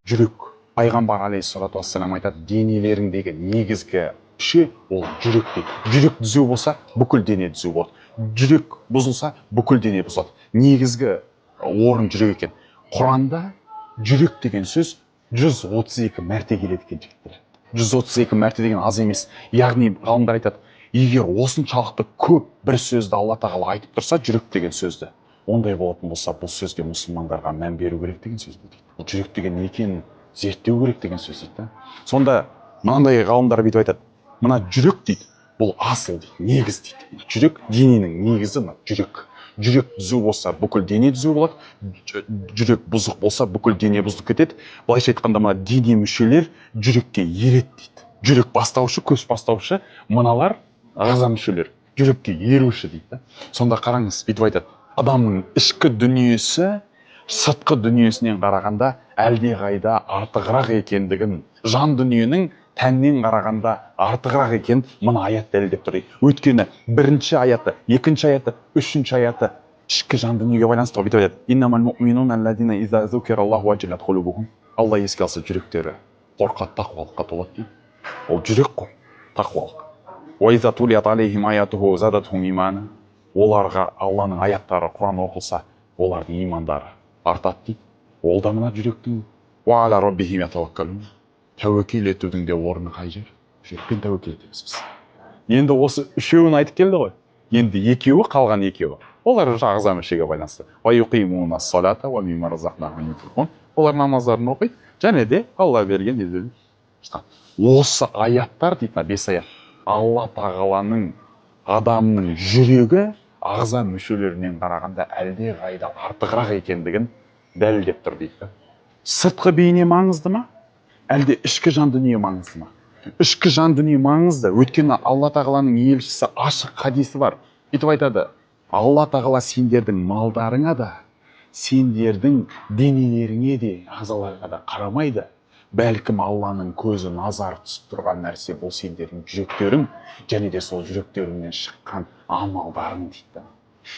Жүрек. Пайғамбар алейхиссалату уассалам айтады: денелеріңдегі негізгі мүше ол жүрек дейді. Жүрек түзу болса, бүкіл дене түзу болады, жүрек бұзылса, бүкіл дене бұзылады. Негізгі орын жүрек екен. Құранда жүрек деген сөз 132 мәрте келеді екен, жігіттер. 132 мәрте деген аз емес. Яғни ғалымдар айтады: егер осыншалықты көп бір сөзді Алла Тағала айтып тұрса, жүрек деген сөзді, ондай болатын болса, бұл сөзге мұсылмандарға мән беру керек деген сөз бұл дейді. Бұл жүрек деген не екенін зерттеу керек деген сөз дейді да. Сонда мынандай ғалымдар бүйтіп айтады: мына жүрек дейді, бұл асыл дейді, негіз дейді. Жүрек дененің негізі, мына жүрек. Жүрек түзу болса, бүкіл дене түзу болады, жүрек бұзық болса, бүкіл дене бұзылып кетеді. Былайша айтқанда, мына дене мүшелер жүрекке ереді дейді. Жүрек бастаушы, көз бастаушы, мыналар ағза мүшелер жүрекке еруші дейді да. Сонда қараңыз, бүйтіп айтады: адамның ішкі дүниесі сыртқы дүниесінен қарағанда әлдеқайда артығырақ екендігін, жан дүниенің тәннен қарағанда артығырақ екенін мына аят дәлелдеп тұр дейді. Өйткені бірінші аяты, екінші аяты, үшінші аяты ішкі жан дүниеге байланысты ғой. Бүйтіп айтады: «Иннамал муъминуна аллазина иза зукираллаху важилат қулубухум». Алла еске алса, жүректері қорқады, тақуалыққа толады дейді. Ол жүрек қой, тақуалық. «Уа иза тулият алейхим аятуху задатхум имана». Оларға Алланың аяттары, Құран оқылса, олардың имандары артады дейді. Ол да мына жүректің. «Уа аля роббихим ятаваккалун». Тәуекел етудің де орны қай жер? Жүрекпен тәуекел етеміз біз. Енді осы үшеуін айтып келді ғой. Енді екеуі қалған, екеуі олар уже ағза мүшеге байланысты. «Уа юқимуна ссалата уа мимма разақнахум юнфиқун». Олар намаздарын оқиды және де Алла берген нелерін. Осы аяттар дейді, мына бес аят, Алла Тағаланың адамның жүрегі ағза мүшелерінен қарағанда әлдеқайда артығырақ екендігін дәлелдеп тұр дейді да. Сыртқы бейне маңызды ма, әлде ішкі жан дүние маңызды ма? Ішкі жан дүние маңызды. Өйткені Алла Тағаланың елшісі, ашық хадисі бар, бүйтіп айтады: Алла Тағала сендердің малдарыңа да, сендердің денелеріңе де, ағзаларыңа да қарамайды. Бәлкім, Алланың көзі, назары түсіп тұрған нәрсе бұл сендердің жүректерің және де сол жүректеріңнен шыққан амалдарың дейді да.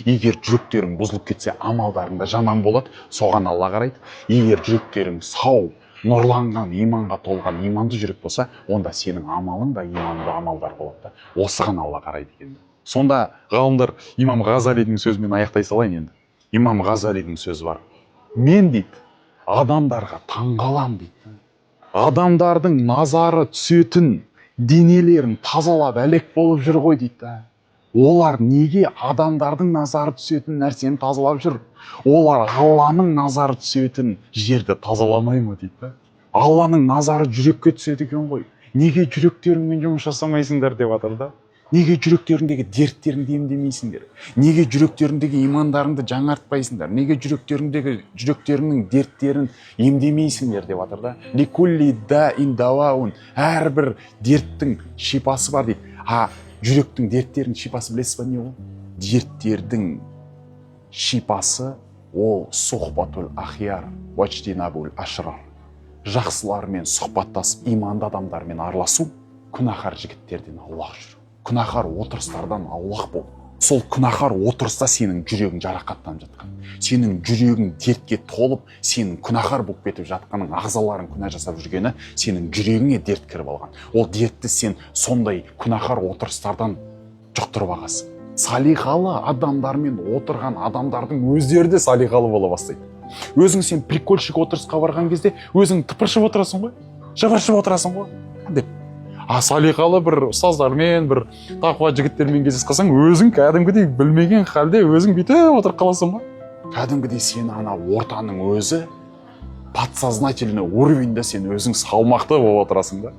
Егер жүректерің бұзылып кетсе, амалдарың да жаман болады, соған Алла қарайды. Егер жүректерің сау, нұрланған, иманға толған иманды жүрек болса, онда сенің амалың да иманды амалдар болады да, осыған Алла қарайды екен. Сонда ғалымдар, имам Ғазалидің сөзімен аяқтай салайын енді. Имам Ғазалидің сөзі бар: мен дейді, адамдарға таңғалам дейді. Адамдардың назары түсетін денелерін тазалап әлек болып жүр ғой дейді да. Олар неге адамдардың назары түсетін нәрсені тазалап жүр? Олар Алланың назары түсетін жерді тазаламай ма дейді да. Алланың назары жүрекке түседі екен ғой, неге жүректеріңмен жұмыс жасамайсыңдар деп жатыр да. Неге жүректеріңдегі дерттеріңді емдемейсіңдер? Неге жүректеріңдегі имандарыңды жаңартпайсыңдар? Неге жүректеріңнің дерттерін емдемейсіңдер деп жатыр да. «Ликулли даин дауаун». Әрбір дерттің шипасы бар дейді. А жүректің дерттерінің шипасы, білесіз ба, не ол? Дерттердің шипасы ол сухбатул ахияр уаджтинабул ашрар. Жақсылармен сұхбаттасып, иманды адамдармен араласу, күнәһар жігіттерден аулақ жүру, күнәһар отырыстардан аулақ бол. Сол күнәһар отырыста сенің жүрегің жарақаттанып жатқан, сенің жүрегің дертке толып, сенің күнәһар болып кетіп жатқаның, ағзаларың күнә жасап жүргені, сенің жүрегіңе дерт кіріп алған. Ол дертті сен сондай күнәһар отырыстардан жұқтырып алғансың. Салиқалы адамдармен отырған адамдардың өздері де салиқалы бола бастайды. Өзің сен прикольщик отырысқа барған кезде өзің тыпыршып отырасың ғой, жыбыршып отырасың ғой деп. А салиқалы бір ұстаздармен, бір тақуа жігіттермен кездесіп қалсаң, өзің кәдімгідей білмеген халде өзің бүйтіп отырып қаласың ғой кәдімгідей. Сені ана ортаның өзі, подсознательный уровеньде сен өзің салмақты болып отырасың да.